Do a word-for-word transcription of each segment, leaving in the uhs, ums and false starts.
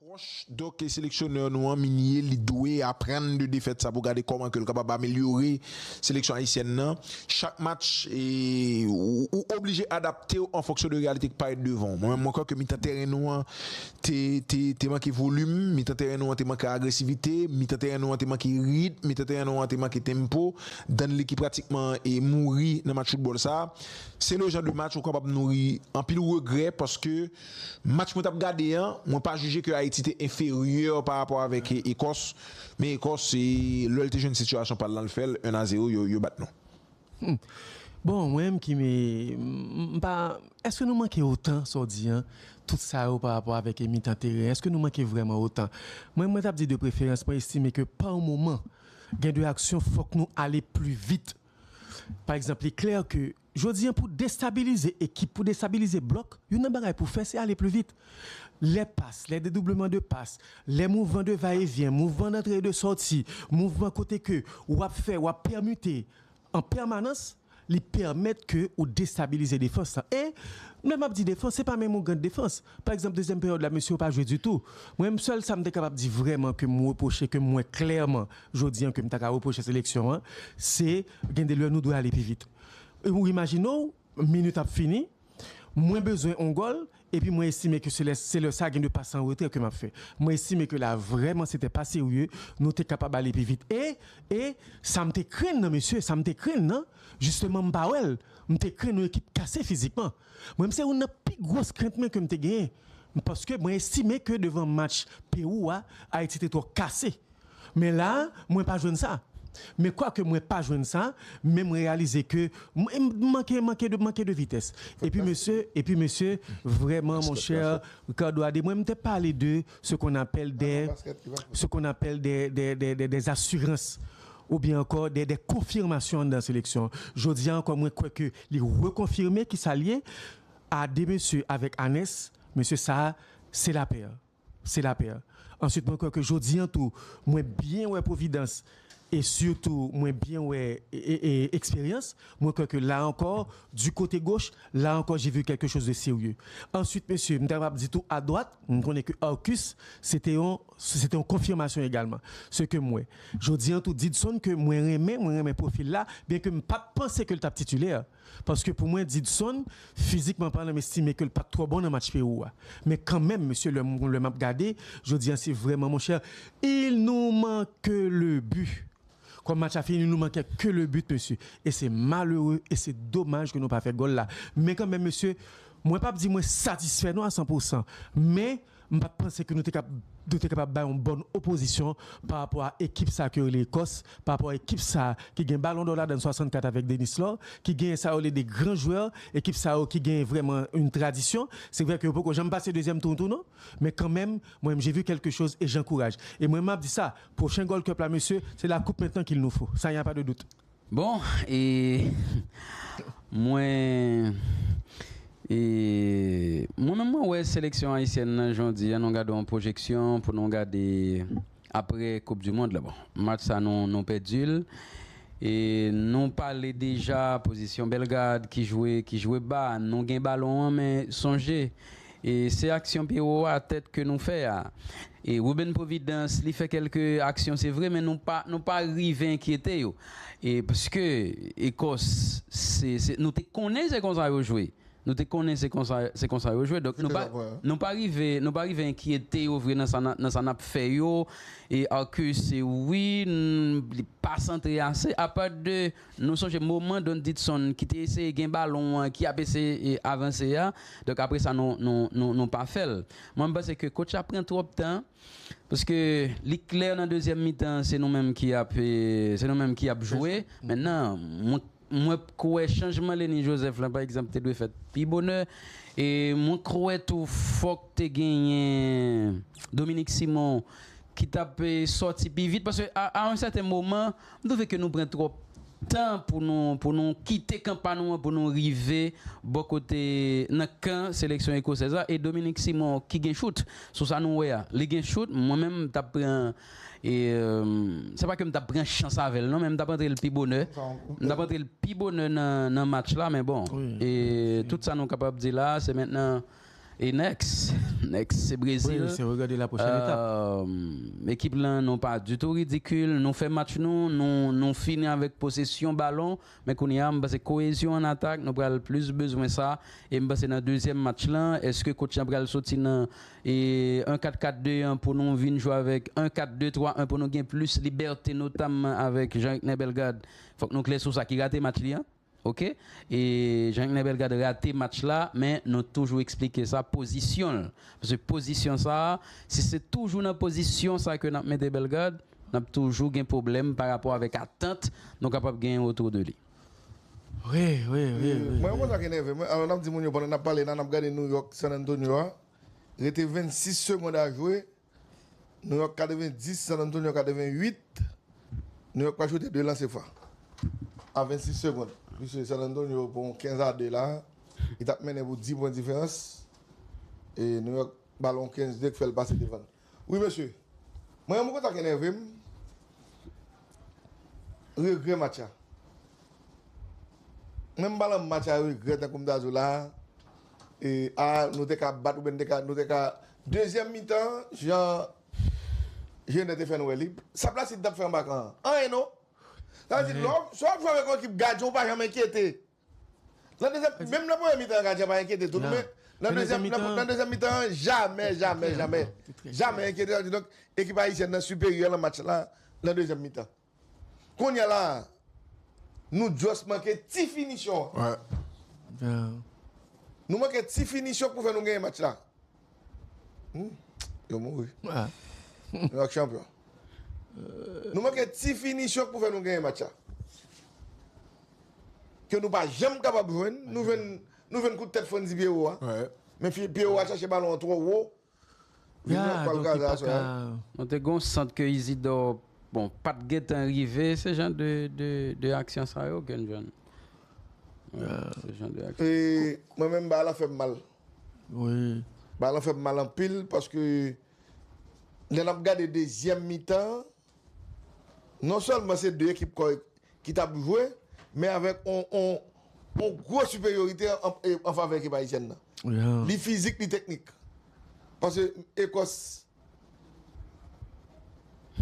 Pwòch, donk, e seleksyonè nou an, Minier, li dwe aprann de defèt sa pou gade kòman ke l kapab amelyore seleksyon ayisyèn nan. Chak match, e, ou, ou oblije adapte w an fonksyon de reyalite ki parèt devan w. Mwen menm, mwen kwè ke mitan teren nou an te, te, te manke volim, mitan teren nou an te manke agresivite, mitan teren nou an te manke ritm, mitan teren nou an te manke tempo. Danley ki pratikman, e, mouri nan match foutbòl sa. Se le jan de match ou kapab nouri anpil regrè paske match mwen t ap gade an, mwen pa jije ke Ayiti te enferyè pa rapò avèk Ekòs, men Ekòs, se lè l te jwenn sitiyasyon pa l lan, l fè l, un à zéro, yo, yo bat nou. Bon, mwen menm ki me, m pa, èske nou manke otan, sa w di an, tout sa yo pa rapò avèk mitan teren? Èske nou manke vrèman otan? Mwen, mwen t ap di de preferans, mwen estime ke pa moman, gen de aksyon, fòk nou ale pli vit. Pa egzanp, li klè ke jodi an pou destabilize ekip, pou destabilize blòk, youn nan bagay pou fè se ale pli vit. Lè pas, lè dedoubleman de pas, lè mouvman de va e vyen, mouvman dantre e de sòti, mouvman kote ke w ap fè, w ap pèmite an pèmanans, li pèmèt ke ou destabilize defans lan. E lè m ap di defans, se pa menm yon gran defans. Pa egzanp, dezyèm peryòd la, mesye yo pa jwe ditou. Mwen menm, sèl sa m te kapab di vrèman ke m repwoche, ke m wè klèman jodi an ke m ta ka repwoche seleksyon an, se gen de lè nou dwe ale pi vit. E ou imajine w, minit ap fini, mwen bezwen yon gòl, epi mwen estime ke se lè, se lè sa gen de pas an retrè ke m ap fè. Mwen estime ke la, vrèman, se te pa serye, nou te kapab ale pi vit. E, e sa m te krenn nan, mesye, sa m te krenn nan, jisteman, m pa wè l. M te krenn yon ekip kase fizikman. Mwen menm, se youn nan pi gwòs krent mwen ke m te genyen. Paske mwen estime ke devan match Pewou a, Ayiti te twò kase. Men la, mwen pa jwenn sa. Men kwake mwen pa jwenn sa, men mwen reyalize ke m, m manke, manke de, manke de vitès. Epi mesye, epi mesye, vrèman, monchè, Ricardo Adé, mwen, m te pale de ce qu'on appelle des, ce qu'on appelle des, des, des, des, des assurances, oubyen ankò de, de konfimasyon anndan seleksyon. Jodi a ankò, mwen kwè ke li rekonfime ki sa l ye, a de mesye avèk Anes, mesye sa a, se lapè. Se lapè. Answit, mwen kwè ke jodi an tou, mwen byen wè Providence e sitou mwen byen wè e, e, e, eksperyans. Mwen kwè ke la ankò, du côté gauche, la encore, j'ai vu quelque chose de sérieux. Answit, mesye, m ta kapab di tou adwat, m konnen ke Arcus, se te yon, se te yon konfimasyon egalman. Se ke m wè. Jodi an tou, Didson ke mwen renmen, mwen renmen pwofil la, byen ke m pa t panse ke l t ap titilè. Paske pou mwen, Didson, fizikman palan, m estime ke l pa t twò bon nan match Pewou a. Men kanmenm, mesye, lè m, lè m ap gade, jodi an, se vrèman, monchè, il nous manque le but. Kòm match la fini, nou manke ke le but, mesye. E se malere, e se domaj ke nou pa fè gòl la. Men kanmenm, mesye, mwen p ap di mwen satisfè non a san pou san. Men, m pa t panse ke nou te kab, nou te kapab bay yon bòn opozisyon pa rapò a ekip sa ke yo rele Ekòs, pa rapò a ekip sa ki gen Balon dò ladan l swasannkat avèk Denis Law, ki gen sa yo rele de gran jwè, ekip sa yo ki gen vrèman yon tradisyon. Se vrè ke yo poko janm pase dezyèm tou tou non, men kanmenm, mwen menm, j'ai vu quelque chose et j'encourage. E mwen, m ap di sa, pwochen Gold Cup la, mesye, c'est la coupe maintenant qu'il nous faut. Ça, y a pas de doute. Bon, e mwen e mwen menm mwen wè seleksyon ayisyèn nan jan w di a, nou gade yon pwojeksyon pou nou gade apre Koup di Mond la. Bon, match sa nou nou pèdi l. E nou pale deja pozisyon Belgrad ki jwe ki jwe ba, nou gen balon an men sonje e se aksyon pye wo a tèt ke nou fè a. E Ruben Providence, li fè kèlke aksyon, se vre, men nou pa, nou pa rive enkyete yo. E paske Ekòs, se, se, nou te konnen se konsa yo jwe. Nou te konnen se konsa, se konsa yo jwe. Donk, nou pa, nou pa rive, nou pa rive enkyete yo vre nan sa, nan sa n ap fè yo. E Arcus, se wi, n- li pa santre ase. Apa de, nou sonje moman Don Didson ki te eseye gen balon an, ki ap eseye e, avanse a. Donk, apre sa, nou, nou, nou, nou pa fè l. Mwen, m panse ke coach la pran twòp tan. Paske li klè nan dezyèm mitan, se nou menm ki ap, e, se nou menm ki ap jwe. Mentnan, mwen, mwen kwè chanjman Lenny Joseph lan, pa egzanp, te dwe fèt pi bonè. E mwen kwè tou fòk te genyen Dominique Simon ki t ap, e, sòti pi vit. Paske a, a yon sèten moman, m twouve ke nou pran twòp tan pou nou, pou nou kite kan pa nou an, pou nou rive bò kote nan kan seleksyon ekosèz la. E Dominique Simon ki gen chout, sou sa nou wè a, li gen chout, mwen menm, m t ap pran, e, e, se pa ke m t ap pran chans avè l non, men m t ap antre l pi bonè. M t ap antre l pi bonè nan, nan match la, men bon. E tout sa nou kapab di la, se mentnan, E next, next se Brezil. Wi, se regade la pwochèn etap. Ekip lan nou pa ditou ridikil. Nou fè match nou, nou, nou fini avèk posesyon balon. Men kounye a, m panse koyezyon an atak, nou pral plis bezwen sa. E m panse nan dezyèm match lan, èske coach lan pral soti nan e, en kat kat de an pou nou vin jwe avèk en kat de twa en pou nou gen plis libète, notamman avèk Jean Recner Bellegarde? Fòk nou klè sou sa ki rate match li an. Oke? E Jean Recner Bellegarde rate match la, men nou toujou eksplike sa, pozisyon l. Paske pozisyon sa, si se toujou nan pozisyon sa ke n ap mete Bellegarde, n ap toujou gen pwoblèm pa rapò avèk atant nou kapab genyen otou de li. Wi, wi, wi. wi. Mwen, yon kontak enève mwen. Alò, n ap di moun yo pandan n ap pale la, n ap gade New York, San Antonio a. Rete vennsis segonn a jwe. New York katrevenndis, San Antonio katrevennuit. New York pa choute de lanse fwa. A vennsis segonn. Plis San Antonio pou yon kenz a de la. Li t ap mennen pou dis pwen diferans. E New York ba l yon kenz de k fè l pase devan l. Wi, mesye. Mwen, yon kontak enève m. Regrè match la. Menm balan match a regrè tankou m ta di w la. E a, nou te ka bat oubyen nou te ka, nou te ka. Dezyèm mitan, jan Jenè te fè n wè li. Sa Plaside t ap fè anba kan an? Anyen non. Sa vle di, lè w, si w ap jwe avèk yon ekip gadyen, ou pa janm enkyete. Nan dezyèm, menm nan premye mitan, gadyen pa enkyete tou. Men nan dezyèm, nan dezyèm mitan, jamè, jamè, jamè. Jamè enkyete. Sa vle di, donk, ekip ayisyèn nan siperyè nan match la, nan dezyèm mitan. Kounye a la, nou just manke ti finisyon an. Nou manke ti finisyon pou fè nou genyen match la. Hmm, yo mouri. New York chanpyon. Nou manke ti finisyon pou fè nou genyen match la. Ke nou pa janm kapab jwenn. Nou jwenn, nou jwenn kout tèt Frantzy Pierrot a. Men Pierrot a chache balon an twò wo. Vilnèv pral kraze aswè a. Nou te gen yon sant ke Isidor, bon, pa t gentan rive, se jan de, de, de aksyon sa yo ke n jwenn. Se jan de aksyon. E mwen menm, bagay la fè m mal. Bagay la fè m mal anpil paske lè n ap gade dezyèm mitan, non sèlman se de ekip kòrèk ki t ap jwe, men avèk on, on, on gwo siperyorite an, an, an favè ekip ayisyèn nan. Li fizik, li teknik. Paske Ekòs,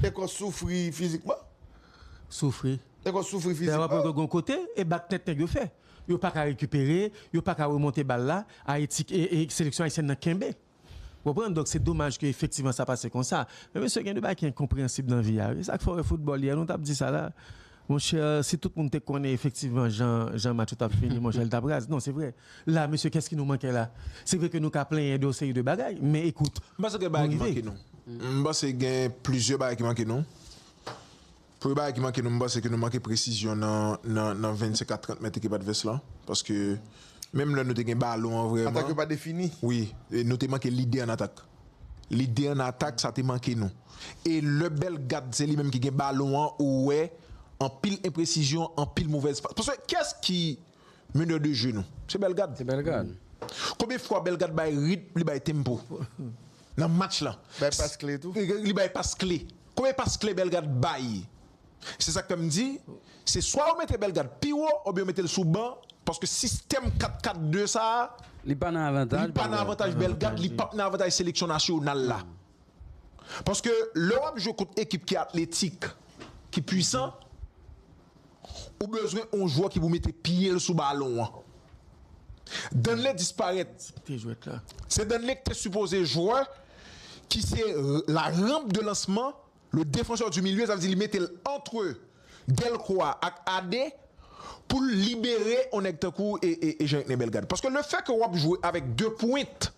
Ekòs soufri fizikman. Soufri. Ekòs soufri fizikman. Gon kote, e bak nèt nèg yo fè. Yo pa ka rekipere, yo pa ka remonte bal la, Ayiti, e, e seleksyon ayisyèn nan kenbe. Ou konprann? Donk, se domaj ke efektivman sa pase konsa. Men mesye, gen de bagay ki enkonpreyansib nan vi a. E sa k fè w wè foutbòl yè, nou t ap di sa la. Monchè, si tout moun te konnen efektivman jan, jan match yo t ap fini, monchè, li t ap raz. Non, se vre. La, mesye, kès ki nou manke la? Se vre ke nou ka plenyen de yon seri de bagay, men ekout, M panse gen bagay ki manke nou. M panse gen plizyè bagay ki manke nou. Premye bagay ki manke nou, m panse ke nou manke presizyon nan, nan, nan vennsenk a trant mèt ekip advès lan. Paske menm lè nou te gen balon an vrèman. Atak yo pa defini. Wi, e nou te manke lide an atak. Lide an atak, sa te manke nou. E lè Bellegarde, se li menm ki gen balon an, ou wè anpil enpresizyon, anpil movèz pas. Paske kiyès ki meneur de jeu nou? Se Bellegarde. Se Bellegarde. Konbyen fwa Bellegarde bay ritm, li bay tempo nan match lan? Bay pas kle tou. Li bay pas kle. Konbyen pas kle Bellegarde bay? Se sa k fè m di, se swa ou mete Bellegarde pi wo, oubyen ou mete l sou ban, paske sistèm kat kat de sa a, li pa nan avantaj, li pa nan avantaj Bellegarde, li p ap nan avantaj seleksyon nasyonal la. Paske lè w ap jwe kont ekip ki atletik, ki pwisan, ou bezwen yon jwè ki pou mete pye l sou balon an. Danley disparèt. Se Danley ki te sipoze jwè ki se la ramp de lansman, le défenseur du milieu, sa vle di li mete l antre Delcroix ak Ade pou l libere yon nèg tankou e, e, e Jean Recner Bellegarde. Paske le fè ke w ap jwe avèk de pwent,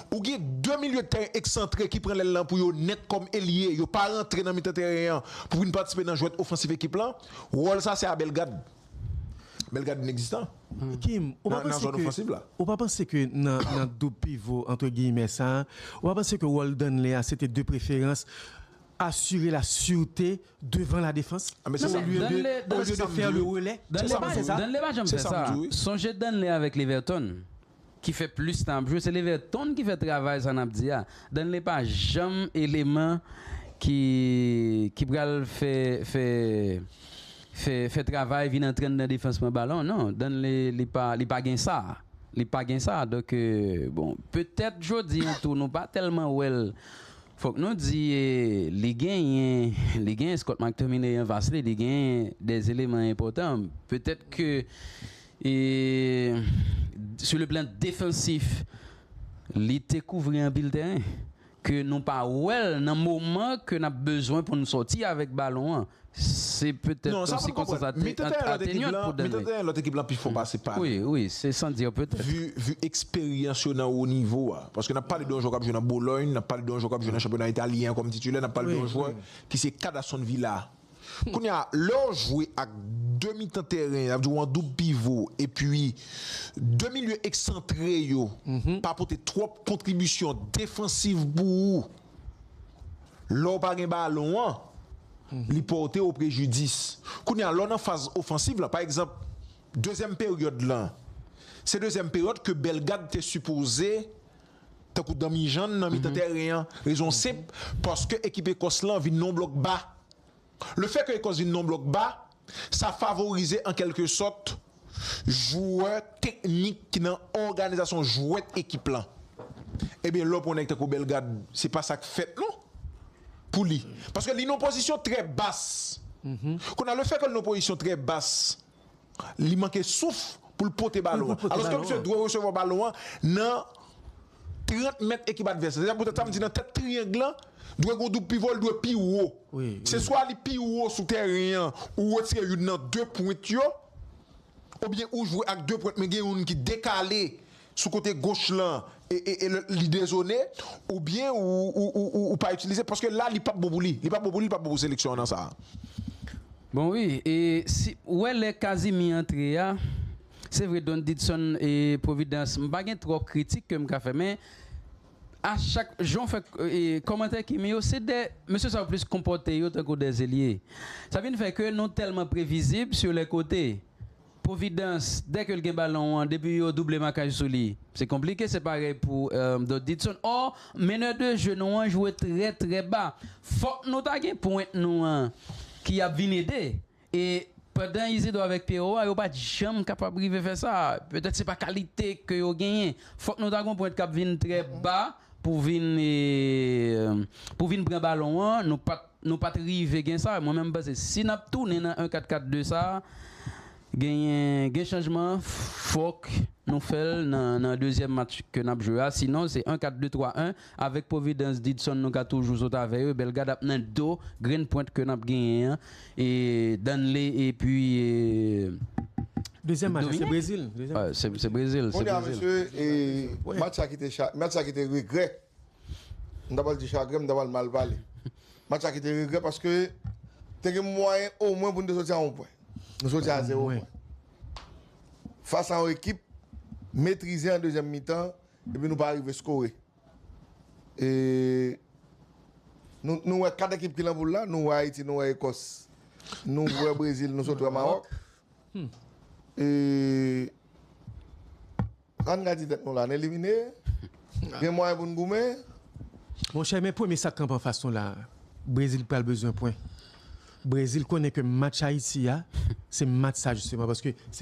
ou gen de milye de tèren eksantre ki pran lèl lan pou yo nèt kòm elye, yo pa rantre nan mitan teren an pou vin patisipe nan jwèt ofansif ekip lan, wòl sa se a Bellegarde. Bellegarde inegzistan. Kim, ou pa panse ke, ou pa panse ke nan, nan doub pivo, antre giyimè sa, ou pa panse ke wòl Danley a se te de preferans asire la sûreté devant la défense, au lieu de, au lieu de faire le relais? Danley pa janm fè sa. Sonje Danley avèk Leverton ki fè plis tan ap jwe, se Leverton ki fè travay sa n ap di a. Danley pa janm eleman ki, ki pral fè, fè, fè, fè travay vin antre anndan defans pran balon. Non, Danley li pa, li pa gen sa. Li pa gen sa. Donk, euh, bon, petèt jodi an tou, nou pa tèlman wè l. Fòk nou di, eh, li genyen, li genyen Scott McTominay anfas li, li genyen des éléments importants. Petèt ke, eh, sur le plan défensif, li te kouvri anpil teren ke nou pa wè l nan moman ke n ap bezwen pou n sòti avèk balon an. Se petèt yon sikonstans atenyant pou Dany. Non, sa pou nou konprann. Mitan teren lòt ekip lan, mitan teren lòt ekip lan pi fò pase pa nou. Wi, wi, se san dire petèt. Vu, vu eksperyans yo nan wo nivo a. Paske n ap pale de yon jwè k ap jwe nan Bologne, n ap pale de yon jwè k ap jwe nan chanpyona italyen an kòm titilè, n ap pale de yon jwè ki se Kad Aston Villa. Kounye a, lè w jwe ak de mitan teren, sa vle di w an doub pivo, epi de milye eksantre yo pa pote twòp kontribisyon defansiv pou ou, lè w pa gen balon an, li pòte w prejidis. Kounye a, lè w nan faz ofansiv la, pa egzanp, dezyèm peryòd lan, se dezyèm peryòd ke Bèlgad te sipoze, tankou danmijann nan mitan teren an. Rezon senp, paske ekip Ekòs lan vin nan yon blòk ba. Lefètke Ekòs vin nan yon blòk ba, sa favorize an kèlke sòt jwè teknik ki nan òganizasyon jwèt ekip lan. Ebyen, lè w pran nèg tankou Bèlgad, se pa sa k fèt non pou li. Paske li nan yon pozisyon trè bas. Kounye a, lefètke l nan yon pozisyon trè bas, li manke souf pou l pote balon an. Alòske misye dwe resevwa balon an nan trant mèt ekip advès la. Se poutèt sa m di nan tèt triyang lan, dwe gen yon doub pivo, l dwe pi wo. Se swa li pi wo sou teren an, ou retire youn nan de pwent yo, oubyen ou jwe ak de pwent, men gen youn ki dekale sou kote goch lan, e, e, e li dezone, oubyen ou, ou, ou, ou, ou pa itilize, paske la, li p ap bon pou li. Li p ap bon pou li, li p ap bon pou seleksyon an nan sa a. Bon, wi, e si, ou wè lè Casimir antre a, se vre, Don Didson e Providence, m pa gen twòp kritik ke m ka fè, men a chak, jan w fè, e, kòmantè Kimi yo, se de, mesye sa yo plis konpòte yo tankou de zelye. Sa vin fè ke nou tèlman previzib sur les côtés. Providence, dèke l gen balon an, depi yo double makaj sou li, se konplike, se parèy pou, euh, Don Didson. Or, menè de je nou an jwe trè, trè ba. Fòk nou ta gen pwent nou an ki ap vin ede. E pandan Isidro avèk Pierrot a, yo pa t janm kapab rive fè sa. Petèt se pa kalite ke yo genyen. Fòk nou ta gen yon pwent k ap vin trè ba pou vin, e, pou vin pran balon an. Nou pa t, nou pa t rive gen sa. Mwen menm, m panse si n ap tounen nan en kat kat de sa, genyen, gen chanjman, fòk nou fè l nan, nan dezyèm match ke n ap jwe a. Sinon, se en kat de twa en. Avèk Providence, Didson, nou ka toujou sot avè yo. Bèlgad ap nan do grenn pwent ke n ap genyen an. E Danley epi, e, dezyèm match la, se Brezil. Dezyèm match. Se, se Brezil, se Brezil. Kounye a, mesye, e, match sa ki te cha-, match sa ki te regrè. M ta pral di chagren, m ta pral mal pale. Match sa ki te regrè paske te gen mwayen omwen pou n te soti a yon pwen. Nou soti a zewo pwen. Fas a yon ekip metrize an dezyèm mitan, epi nou pa rive skore. E nou, nou wè kat ekip ki nan poul la, nou wè Ayiti, nou wè Ekòs, nou wè Brezil, nou sot wè Mawòk. E ann gade tèt nou la, n elimine, gen mwayen pou n goumen. Monchè, men premye sa k kanpe anfas nou la, Brezil pral bezwen pwen. Brezil konnen ke match Ayiti a, se match sa jisteman, paske se